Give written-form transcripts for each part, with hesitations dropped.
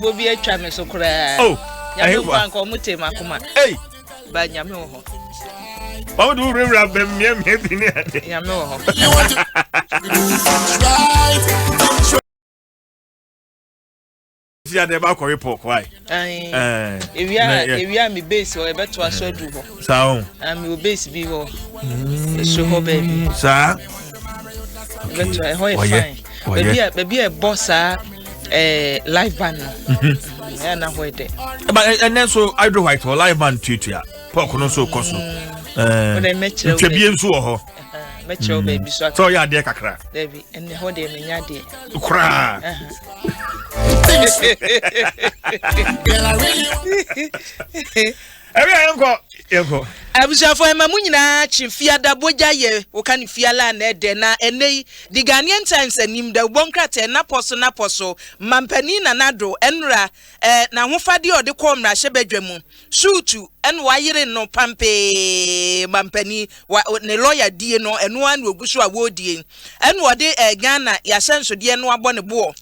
Obi atwa me so koraa. Oh, Nyame ɛhefa? nko anka ɔmo te m'akoma. Ei, Ba Nyame wɔ hɔ. wɔn de wurawura bɛm mmiamia bi ne ade. Nyame wɔ hɔ. Si ade ba akɔwe pɔk wae. Ayi. Ɛɛ. Ewia na yɛ- ewia mi base hɔ ɛbɛtoa so aduru hɔ. Saa o. Ah, mi wɔ base bi hɔ. Ɛso hɔ baabi. Saa. Ɛbɛtoa ɛhɔ yɛ Ɔyɛ, fine. ɔyɛ. Baabi a baabi a ɛbɔ saa ɛɛ live band no. Mhm. Ɛyɛ na hɔ yɛ dɛ. Ɛba ɛnɛ nso Hydro White hɔ live band tuatua. Pɔk no nso kɔ so. Ɛɛ. Wọ́n mɛkyerɛ wo Ntwabie nso wɔ hɔ. Mɛkyerɛ wo baabi so Sɛ aka. ɔyɛ adeɛ kakra. Dabi ɛnɛ hɔ deɛ menya deɛ. Koraa. Ɛbi a yɛnkɔ yɛnkɔ. Abusuafoɔ ɛma mo nyinaa kye fiada bogya yɛ woka ne fiala na ɛdɛ na ɛnɛ yi The Ghanaian Times anim dawubɔ nkrataa napɔ so napɔ so Mampanin Nana Addo ɛnora eh, n'ahofadeɛ a ɔde kɔɔ mmarahyɛbadwa mu suutu ɛna wayere no pampee mampanin wa, ne lɔya die no ɛno ara na ogu so a wɔredie ɛna ɔde eh, Ghana yɛahyɛnsodeɛ no abɔ ne boɔ.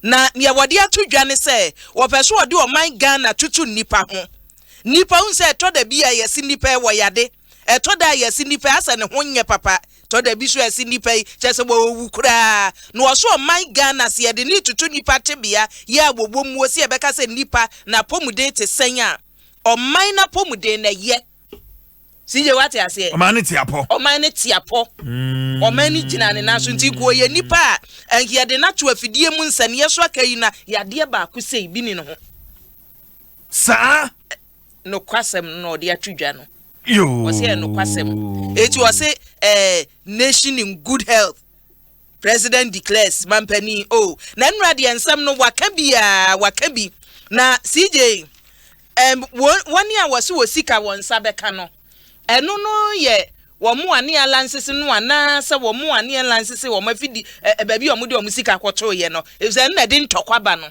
Na nea wɔde ato dwa ne sɛ wɔpɛ sɛ wɔde ɔman Ghana toto nnipa ho. Nnipa hu sɛ ɛtɔ da bi a yɛse nnipa yi wɔyade, ɛtɔ da a yɛse nnipa yi asɛ ne ho nyɛ papa, ɛtɔ da bi so a yɛse nnipa yi kyerɛ sɛ wɔawu koraa. Na wɔse ɔman Ghana sɛ yɛde no retoto nnipa tebea yi a wɔwɔ muo sɛ yɛbɛka sɛ nnipa n'apɔmuden te sɛn a, ɔman no apɔmuden no ɛyɛ. CJ wate aseɛ? Ɔman no te apɔ. Ɔman no te apɔ. Mm. Ɔman no gyina ne nan so nti ko ɔyɛ nipa a ɛnka yɛde no ato afidie mu nsɛnneɛ so aka yi na yadeɛ baako sei bi ni ne ho. Saa. Nokwasɛm no na ɔde ato dwa no. Yoo. Ɔsɛ yɛ nokwasɛm. Eti ɔse ɛɛ eh, nation in good health. President declares mampanin oh na nnura deɛ nsɛm no waka bi a waka bi na CJ um, wɔn a wɔse wɔ sika wɔn nsa bɛka no ɛno no yɛ wɔn a ne alansese no anaasɛ wɔn a ne alansese wɔn afidi ɛ baabi a wɔn de wɔn sika kɔtoeɛ no efisɛ ɛno na ɛde ntɔkwa ba no.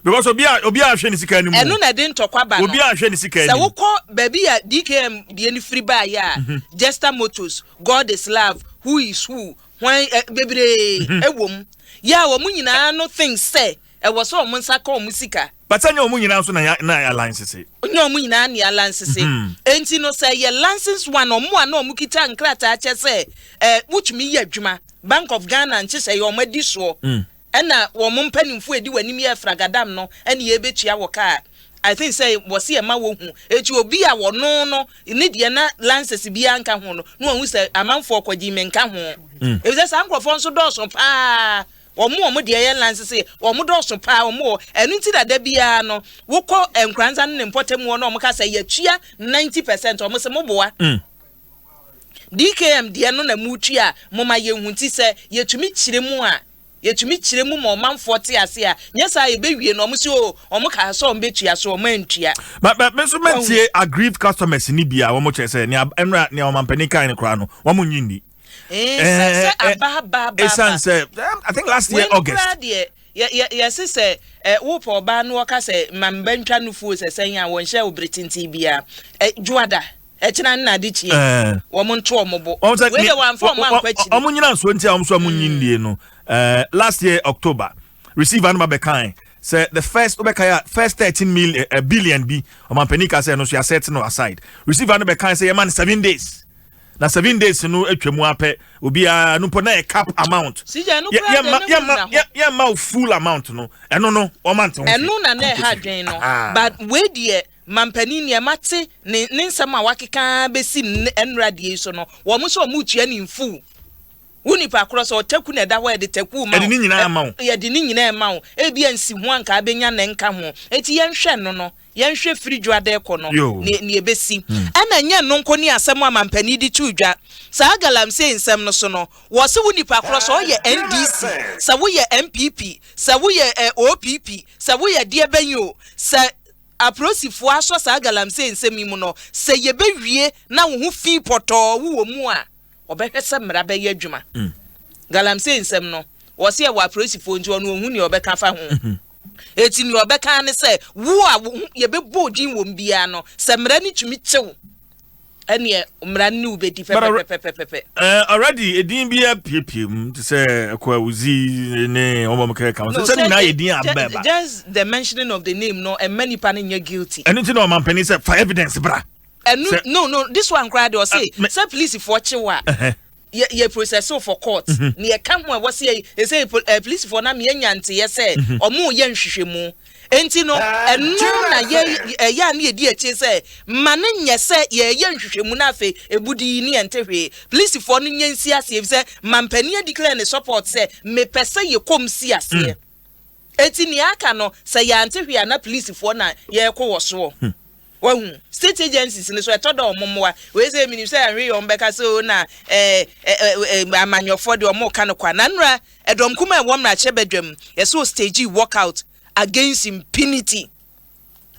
Because obi a obi a ahwɛ ne sika anim. Ɛno na ɛde ntɔkwa ba no. Obi a ahwɛ ne sika anim. Sɛ wokɔ baabi a DKM deɛ no firi baayɛ a, mhm. Jester Motors, God is Love, Who is Who, hwan ɛ bebree mhm. ɛwɔ mu. Yɛ a wɔn nyinaa no think sɛ ɛwɔ sɛ wɔn nsa ka wɔn sika. But sɛ nyɛ wɔn nyinaa nso na ya na ya license. Nyɛ wɔn nyinaa na ya license. Mhm. Enti no sɛ yɛ license one wɔn a na wɔn kita nkrataa kyɛ sɛ ɛ wotumi yɛ adwuma Bank of Ghana nhyehyɛ yɛ wɔn adi soɔ. Mm. Ɛna wɔn mpanimfoɔ edi wɔn anim yɛ fragadam no ɛne yɛbɛtua wɔ kaa. I think sɛ wɔsi ɛma wɔhu eti obi a wɔno no ne deɛ na license biara nka ho no na wɔn sɛ amanfoɔ kɔgye me nka ho. Mm. Efisɛ saa nkurɔfoɔ nso dɔɔso paa. Wɔn wɔn deɛ yɛ license wɔn dɔɔso paa wɔn wɔ ɛno nti na da biara no wokɔ Nkoranza ne ne mpɔtam hɔ na wɔn ka sɛ yɛtua 90% wɔn sɛ moboa. Mm. DKM deɛ no na motua a moma yɛhu nti sɛ yɛtumi kyerɛ mu a yɛtumi kyerɛ mu ma ɔmanfoɔ te ase a nyɛ saa yɛbɛwie no wɔn se oo wɔn kaa sɛ wɔn bɛtua so wɔn antua. But but me nso mɛtie aggrieved customers ni bi a wɔn kyerɛ sɛ nea ɛnura nea ɔmampanin kan no koraa no wɔn nyi nni. Eh, sɛ sɛ aba aba aba. Esan sɛ I think last year August. Wei deɛ yɛ yɛ yɛse sɛ ɛ wopɛ ɔbaa no ɔka sɛ ma mba ntwa nufuo sɛ sɛn a wɔnhyɛ wo bere tenten biara ɛ dwoada ɛkyena ne na ade kyeɛ wɔn nto wɔn bo wei deɛ wɔamfa wɔn ankɔ akyiri. Wɔn nyina nsuo nti a wɔn nso wɔn nyi nnie no last year October receiver no ba bɛkan sɛ the first wobɛkae a first 13 million uh, billion bi ɔmampanin ka sɛ ɛno nso yɛasɛte no aside receiver no bɛkan sɛ yɛma no seven days na seven days no atwa mu apɛ obiara no mpo na yɛ cap amount yɛmma wo full amount no ɛno no wɔma nte ho ɛno na na ɛha adwen no but wei deɛ mampanin nea mate ne ne nsɛm a wakeka bɛsi nnora deɛ yi so no wɔn nso wɔn retua ne mfuw wo nipa korɔ sɛ ɔtaku na ɛda hɔ yɛde taku ma wo yɛde ne nyinaa ma wo yɛde ne nyinaa ma wo ebi nsi ho anka abɛnya ne nka ho eti yɛnhwɛ no no Yɛnhwɛ firi dwoada rekɔ no, ne nea ɛbɛsi. Ɛna ɛnyɛ ɛno nko ne asɛm a mampanin de too dwa. Saa galamsey nsɛm no so no, wɔse wo nipa korɔ sɛ ɔyɛ NDC, sɛ woyɛ NPP, sɛ woyɛ eh, OPP, sɛ woyɛ deɛ bɛn o, sɛ aprosifoɔ asɔ saa galamsey nsɛm yi mu no, sɛ yɛbɛwie na wo ho fi pɔtɔɔ wowɔ mu a, wɔbɛhwɛ sɛ mmara bɛyɛ adwuma. Galamsey nsɛm no, wɔse ɛwɔ aprosifoɔ nti ɔno ɔnhu nea ɔbɛka afa ho. Enti nea ɔbɛka ara ne sɛ, wo a wo ho yɛbɛbɔ wo din wom biara no, sɛ mmara no tumi kye wo. Ɛneɛ mmara no ne wo bɛdi pɛpɛpɛpɛpɛ. Already edin bi apiepie mu te sɛ ɛkɔ awuzi ne wɔn a wɔkeka ho sɛ sɛ nyinaa yɛ din a bɛɛba. Just the mentioning of the name no ɛmma nipa no nyɛ guilty. Ɛno nti na ɔmampanin sɛ fa evidence bra. Ɛno no, this one koraa deɛ ɔse sɛ polisifoɔ kye wo a, yɛ yɛ process wo for court. Nea ɛka ho a ɛwɔ sɛ yɛ ɛsɛ polisifoɔ no ama yɛanya nteɛ sɛ wɔn reyɛ nhwehwɛmu. Enti no ɛno na yɛ ɛyɛ a ne yɛdi akyire sɛ ma no nyɛ sɛ yɛreyɛ nhwehwɛmu na afei ebudi yi ne yɛnte hwee. Polisifoɔ no nyɛ nsi aseɛ efisɛ mampanin adeclare ne support sɛ mepɛ sɛ yɛkɔm si aseɛ. Enti nea aka no sɛ yɛante hwee a na polisifoɔ na yɛreko wɔ soɔ. Wahu? State agencies no so ɛtɔ da a wɔn mmoa. Wei sɛ menim sɛ anhwɛ yie wɔn bɛka sɛ oo na ɛɛ ɛ ɛ amanyɔfoɔ deɛ wɔn reka no kwa. Na nnora ɛdɔm kumaa a ɛwɔ mmarahyɛbadwam yɛsɛ wɔ stage walk out against impunity.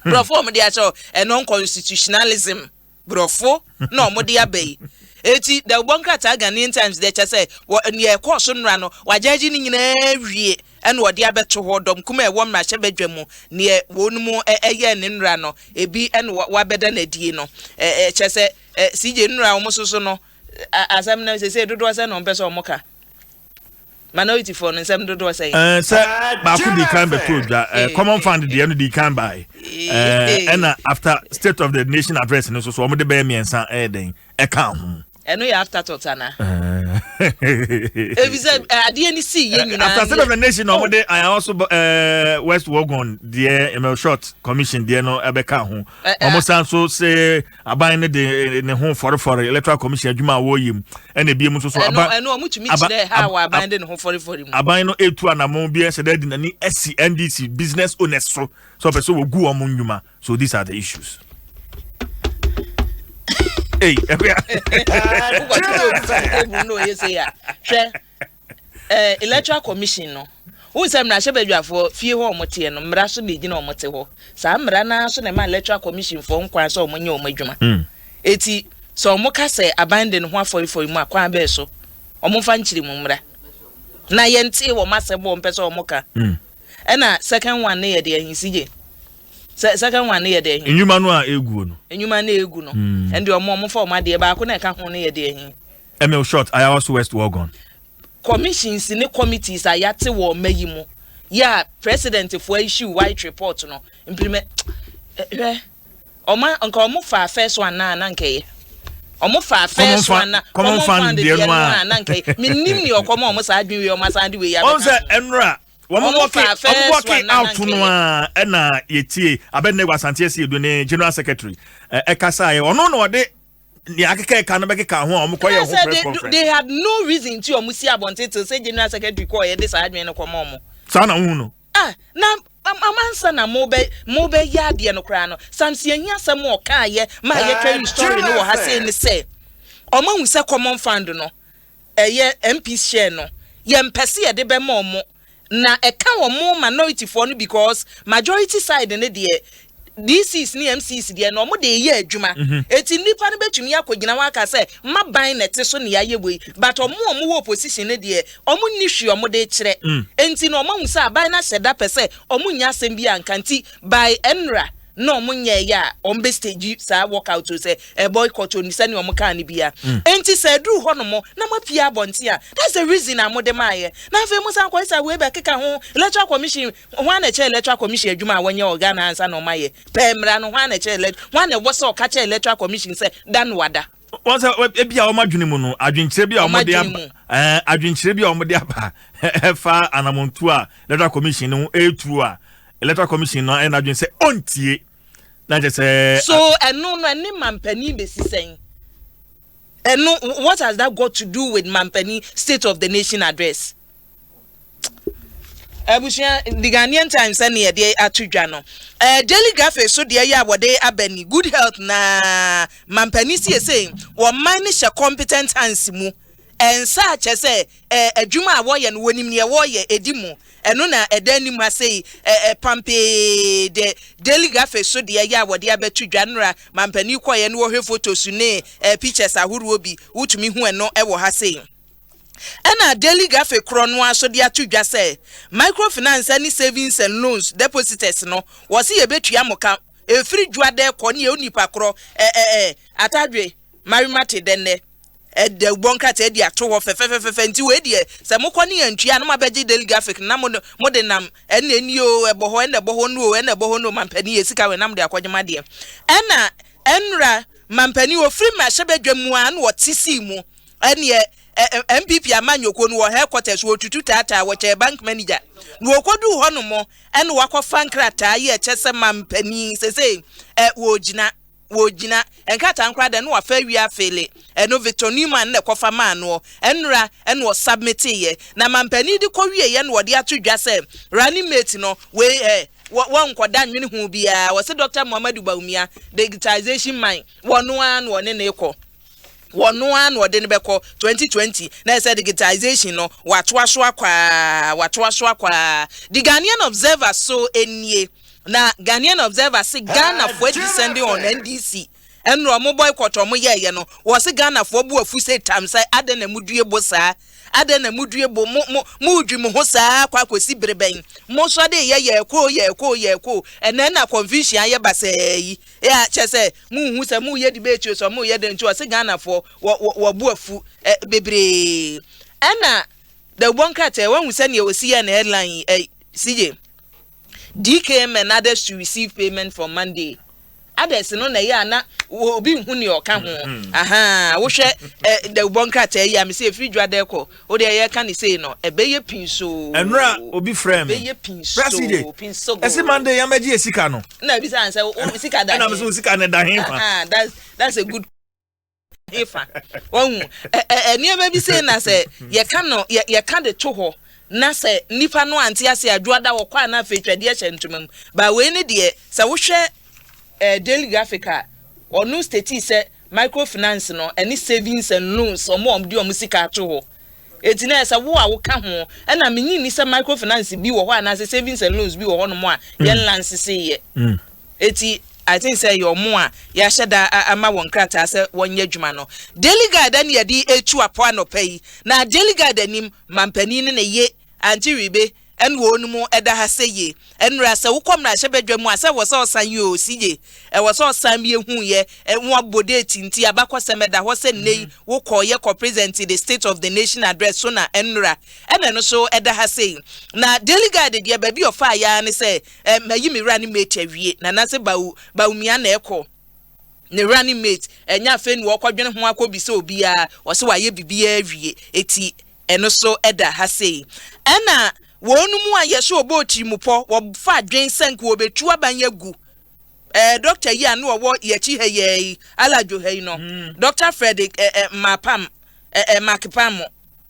Borɔfo a wɔn de akyerɛ hɔ ɛno unconstitutionalism borɔfo na wɔn de aba yi. Eti dawubɔ nkrataa Ghanaian Times deɛ kyɛ sɛ wɔ nea ɛkɔɔ so nnora no wagyagye ne nyinaa wie. Ɛna ɔde abɛto hɔ, dɔm kumaa a ɛwɔ mmarahyɛbadwa mu, neɛ wɔn yɛɛ ne nnora no, ebi na wabɛda no adie no. Kyerɛ sɛ, CJ nnora a wɔn soso no, asɛm no seesei dodoɔ sɛn na wɔn pɛ sɛ wɔn ka? Minority foɔ no nsɛm dodoɔ sɛn? Sɛ baako di kan bɛto dwa, common fund deɛ no di kan bae, ɛna after state of the nation address no nso so wɔn de bɛyɛ mmiɛnsa ɛyɛ dɛn ɛka ho. Ɛno yɛ afterthought ana? Efisɛ adeɛ ni si yɛ nyinaa. After state of the nation na wɔn de ayawa so West Wuogon deɛ Emil Short commission deɛ no ɛbɛka ho. Wɔn san so se aban no de ne ho fɔrefɔre electoral commission adwuma a wɔreyɛ mu ɛna ebien mu nso so aban. Ɛno wɔn tumi kyerɛ ha wɔ aban de ne ho fɔrefɔre mu. Aban no etu anamon bi ɛhyɛ dɛ de n'ani asi NDC business owners so sɛ ɔpɛ sɛ wɔgu wɔn nnwuma. So these are the issues. Hey, hwɛ eh, electoral commission no wohu sɛ mmarahyɛbadwafoɔ fie hɔ ɔmo teɛ no mmara so na egyina ɔmo te hɔ saa mmara naa so na ɛma electoral commission foɔ nkwan sɛ ɔmo nyɛ ɔmo adwuma eti sɛ ɔmo ka sɛ aban de ne ho afɔrefɔre mu a kwan bɛɛ so ɔmo nfa nkyerɛ mu mmra na yɛntee wɔn asɛm wɔn pɛ sɛ ɔmo ka ɛna second one ne yɛ deɛ nsigye. Sɛ second one no yɛ deɛ he? Nnwuma no a eguo no. Nnwuma no a egu no. Ɛnde ɔmo ɔmo fa ɔmo adeɛ baako na ɛka ho no yɛ deɛ he? Emil Short, Ayawaso West Wuogon. Commissions ne committees a yɛate wɔ ɔma yi mu yɛ a president foɔ issue white report no implement hwɛ ɔma nka ɔmo faa first one no a na nka ɛyɛ ɔmo faa first one na common fund deɛ no a na nka ɛyɛ mennim nea ɔkɔma ɔmo saa adwene wei ɔmo asan de wei abɛka ho. Ɔn sɛ ɛnora Wɔn wɔke wɔn wɔke out no a ɛna yɛtie Abednego Asante Asiedu ne General Secretary ɛkasa yɛ ɔno na ɔde nea akeka ɛka no bɛkeka ho a wɔn kɔyɛ ho press conference. They had no reason ti wɔn si abɔnten till sɛ General Secretary kɔɔ yɛ de saa adwene no kɔma wɔn. Saa na wohu no. Ah na amansa na mo bɛ mo bɛ yɛ adeɛ no koraa no Samson ahi asɛm a ɔkaa yɛ ma yɛ carry story no wɔ ha sei ne sɛ wɔn ahu sɛ common fund no ɛyɛ MP share no yɛmpɛ sɛ yɛde bɛma ɔmo na ɛka ɔmo minority foɔ no because majority side no deɛ DCs ne MCs deɛ no ɔmo de reyɛ adwuma eti nnipa no bɛtumi akɔgyina hɔ aka sɛ maban na ɛte so na yɛayɛ wei but ɔmo a ɔmo wɔ opposition no deɛ ɔmo nni hwee ɔmo de rekyerɛ enti no ɔmo ahu sɛ aban no ahyɛ da pɛ sɛ ɔmo nnya asɛm bi anka nti by ɛnora na ɔmo nyɛɛyɛ a ɔmo bɛ stage saa walk out o sɛ ɛ boycott o sɛnea ɔmo kaa no bia mm. Enti sɛ aduru hɔ nom na mo apue abɔnten a, that's the reason a mo de maayɛ. Na afei mo san kɔyɛ sɛ wei bɛ keka ho electoral commission. Hwan na ɛkyɛ electoral commission adwuma a wɔnyɛ wɔ Ghana ansa na ɔmo ayɛ pɛɛ mmara no? Hwan na ɛkyɛ, hwan na ɛwɔ sɛ ɔka kyerɛ electoral commission sɛ da no wada? Wɔn sɛ ebi a wɔn adwene mu no adwenkyerɛ bi a wɔn de aba ɛɛ adwenkyerɛ bi a wɔn de aba ɛfa anamontu a electoral commission no etu a electoral commission no ayɛ n'adwene sɛ ɔntie na kyerɛ sɛ. So ɛno no ɛne mampanin besi sɛn? Ɛno what has that got to do with mampanin state of the nation address? Abusua, The Ghanaian Times ɛne yɛde ato dwa no. Eh, Daily Graphic so deɛ yɛ a wɔde aba ni good health na mampanin siesei wɔn man no hyɛ competent hands mu. Ɛnsa kyɛ sɛ eh, adwuma a wɔyɛ no wɔnim neɛ wɔyɛ ɛdi mu. Ɛno na ɛda anim ha sei eh, eh, pampee de Daily Graphic so deɛ yɛ a wɔde abɛto dwa nnora mampanin kɔeɛ no wɔhwɛ photos ne eh, pictures ahoroɔ bi wotumi hu ɛno ɛwɔ ha sei. Ɛna Daily Graphic korɔ no ara nso de ato dwa sɛ Microfinance ne Savings and Loans depositors no wɔse yɛbɛtua mo ka ɛfiri dwoada ɛkɔ ne onipa korɔ ɛ ɛ ɛ Atadwe. Marimate dɛ nnɛ ɛda bɔ nkrataa di ato hɔ fɛfɛfɛfɛ. Nti wei deɛ, sɛ mokɔ ne yɛntua na moabɛgye Daily Graphic na mo mode nam ɛna ɛni o, ɛbɔ hɔ, ɛna ɛbɔ hɔ no o, ɛna ɛbɔ hɔ no o. Mampanin yɛ sika wei na mode akɔgye mo adeɛ. Ɛna ɛnora mampanin ofiri mmarahyɛbadwa mu a na wɔte sii mu ɛneɛ NPP amanyɔkuo no wɔ headquarters, wɔtutu taataa wɔkyɛ bank manager na wɔkɔduu hɔ nom ɛna wakɔfa nkrataa yi ɛkyɛ sɛ mampanin sesei wɔgyina wɔgyina nkrataa nkora dɛ na wafa awie afeele. Ɛno Victor Newman na ɛkɔfa maa noɔ ɛnora ɛna ɔsubmiteeɛ na mampanin de kɔwieɛ na wɔde ato dwa sɛ running mate no wei wɔnkɔda nwene ho biara. Wɔsɛ Dr Muhammadu Bawumia, digitization man, wɔno ara na ɔne ne kɔ, wɔno ara na ɔde no bɛkɔ 2020 na ɛsɛ digitization no watoa so akɔa, watoa so akɔa. The Ghanaian Observer so nie, na Ghanaian Observer se Ghanafoɔ descending on NDC ɛnna ɔmo boycott ɔmo yɛɛyɛ no. Wɔsi Ghanafoɔ bu afu sɛ tam sɛ adɛn na mu due bo saa, adɛn na mu due bo, mo mo mo dwi mo ho saa akɔ akɔsi bere bɛn? Mo nso de yɛ yɛ ko yɛ ko yɛ ko ɛnna ɛna confusion ayɛ basaa yi yɛ kyɛ sɛ mo hu sɛ mo yɛ debate o, sɛ mo yɛ de. Nti wɔsi Ghanafoɔ wɔ wɔ wɔ bu afu bebree. Ɛna dawubɔ nkrataa wɔn hu sɛ nea osi yɛ na headline yi CJ, "DKM and others to receive payment from Monday." Others no na ɛyɛ ana obi nhu nea ɔka ho. Aha wohwɛ dawubɔ nkrataa yi a mesi efiri dwa dɛ kɔ o deɛ yɛka ne sei no ɛbɛyɛ pinso. Ɛnura obi frɛ mi. Ɛbɛyɛ pinso pinso. Ɛsi Monday yɛn bɛgye yɛ sika no. Na ebi sɛ ansɛ o sika da. Ɛna mi sɛ o sika ne da he fa. That's a good hefa wɔn ɛ ɛ nneɛma bi sei na sɛ yɛka no yɛ yɛka de to hɔ na sɛ nipa no ante ase adwoada wɔkɔ a na afei twɛdeɛ hyɛ ntoma mu ba. Wei ne deɛ sɛ wohwɛ Daily Graphic a ɔno state sɛ microfinance no ɛne savings and loans, ɔmo a ɔmo de ɔmo sika ato hɔ eti na ɛsɛ wo a woka ho. Ɛna menyi ni sɛ microfinance bi wɔ hɔ anaasɛ savings and loans bi wɔ hɔnom a yɛn lansese yɛ. Eti I think sɛ yɛ ɔmo a yɛahyɛ da ama wɔn krataa sɛ wɔnyɛ adwuma no. Daily Guide ɛne yɛde etu apɔ anɔpa yi, na Daily Guide anim mampanin ne ne ye Auntie Ribe ɛne wɔn mu ɛda ha sɛ yie. Ɛnura sɛ wokɔ mmarahyɛbadwa mu a sɛ wɔ sɛ ɔsan yi o sigye ɛwɔ sɛ ɔsan bi ehu yɛ ɛho abɔ date. Nti abakɔsɛm ɛda hɔ sɛ nne yi wokɔ yɛ kɔ present the State of the Nation Address so na ɛnura ɛna ɛno so ɛda ha sɛ yi. Na Daily Guide deɛ, baabi ɔfa ya ne sɛ mayi mi running mate awie na nase Bawumia na ɛkɔ ne running mate. Ɛnyɛ afei na wɔkɔdwene ho akɔbisa obiara, wɔsɛ wayɛ biribiara awie. Eti ɛno so ɛda ha sei. Ɛna wɔn mu a yɛsɛ ɔbɔ tirimupɔ wɔfa adwen sɛ nka wɔbɛtu aban agu doctor yi a no ɔwɔ yɛkyi ha yɛ yi Aladwo ha yi no, Dr Frederick Mapam Makpam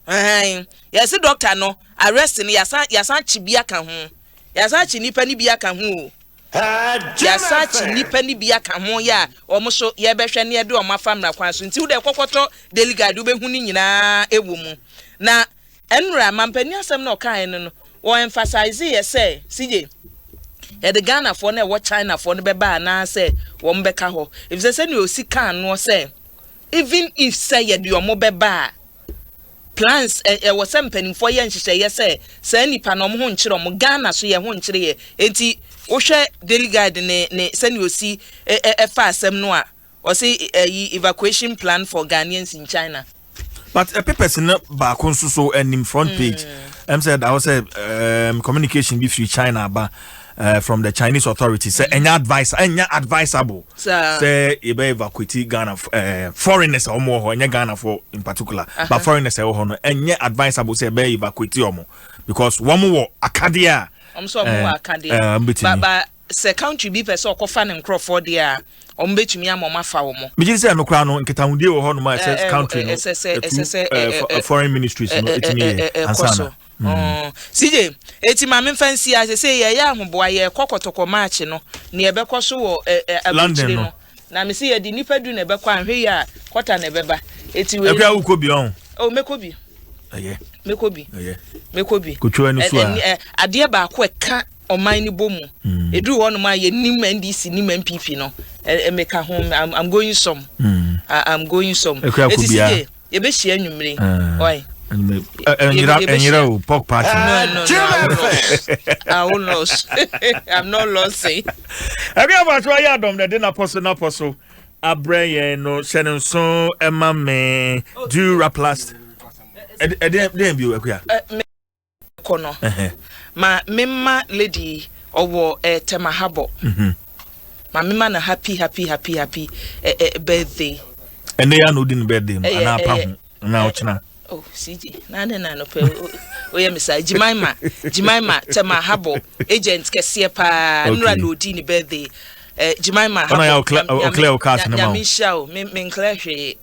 ɛhɛn yɛsɛ doctor no arrest no, yasan kyi bi aka ho, yasan kyi nipa ni bi aka ho o, yasa kyi nipa ni bi aka ho yɛ a wɔn nso yɛbɛhwɛ ne yɛde wɔn afa mmara kwan so. Nti wode kɔkɔtɔ Daily Guide, wobɛhu ne nyinaa ɛwɔ mu. Na ɛnura mampanin asɛm na ɔkaeɛ no wɔ emphasize yɛ sɛ CJ yɛde Ghanafoɔ no ɛwɔ Chinafoɔ no bɛba anaasɛ wɔn bɛka hɔ, efisɛ sɛnea osi kaa noɔ sɛ even if sɛ yɛde wɔn bɛba a, plans ɛwɔ sɛ mpanimfoɔ yɛ nhyehyɛeɛ sɛ saa nipa na wɔn ho nkyerɛ wɔn Ghana so yɛ ho nkyerɛ yɛ. Eti wohwɛ Daily Guide ne sɛnea osi ɛ ɛ ɛfa asɛm no a ɔsi ɛyi evacuation plan for Ghanaians in China. But papers no baako nso so anim front page sɛ da hɔ sɛ communication bi firi China aba from the Chinese authorities sɛ ɛnyɛ advisable sɛ yɛbɛ evacuate Ghana foreigners a wɔn wɔ hɔ. Ɛnyɛ Ghana for in particular, but foreigners a ɛwɔ hɔ no, ɛnyɛ advisable sɛ yɛbɛ evacuate wɔn because wɔn wɔ akadeɛ a wɔn nso wɔn wɔ akadeɛ ba sɛ country bi pɛ sɛ ɔkɔfa ne nkorɔfoɔ deɛ a, wɔn bɛtumi ama wɔn afa wɔn. Megye sɛ ɛno koraa no nkitahodie wɔ hɔ nom a ɛsɛ country no ɛtu foreign ministries no ɛtumi yɛ ansa na. CJ, eti maame nfa nsi ase sɛ yɛyɛ ahoboa yɛkɔ Kɔtɔkɔ match no nea ɛbɛkɔ so wɔ aburukyire no, na mesi yɛde nipa 10 na ɛbɛkɔ ahwɛ yi a kɔta na ɛbɛba eti wei. Ɛkura wokɔ bi ɔn. O, mɛkɔ bi. Ɛyɛ. Mɛkɔ bi. Ɛyɛ. Mɛkɔ bi. Kotwa ni so a. Adeɛ baako ɛka ɔman ni bɔ mu eduru hɔ nom a yɛnim NDC nim NPP no meka ho. I'm going some. I'm going some. Eti CJ, yɛbɛhyia nwumire ɔyɛ. Ɛnyera o pork party. No, I won't lose. I'm not losing. Ɛbi abato ayɛ adɔm na ɛde napɔ so napɔ so. Abrɛ yɛn no, hyɛ ne nso ɛma me Duraplast. Ɛdeɛn deɛn bio, Akua? Kɔ no ma mema lady ɔwɔ Tema Habɔ ma mema no happy, happy, happy, happy birthday. Ɛnɛ yɛ ana odi ne birthday no anaa apa ho anaa ɔkyena? Oh, CJ, na ne na no pɛ oyɛ me saa. Jemima, Jemima Tema Habɔ agent kɛseɛ paa, nnura na odi ne birthday. Jemima. Ɔna yɛ ɔclear o cars ne ma o. Nyame nhyira o. Me menclear hwee,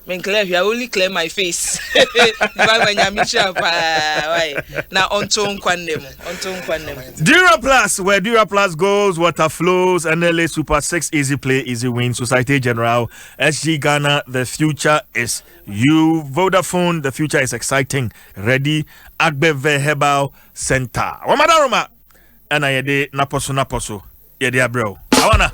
menclear hwee, I only clear my face. Jemima, Nyame nhyira paa wae na ɔnto nkwa nna mu, ɔnto nkwa nna mu. Duraplus, where Duraplus goes, water flows. NLA Super 6, easy play, easy win. Societe Generale, SG Ghana, the future is you. Vodafone, the future is exciting. Ready? Agbeve Herbal Center. Wamadaroma, ɛna yɛde napɔ so napɔ so yɛde abrɛ wo. Awana.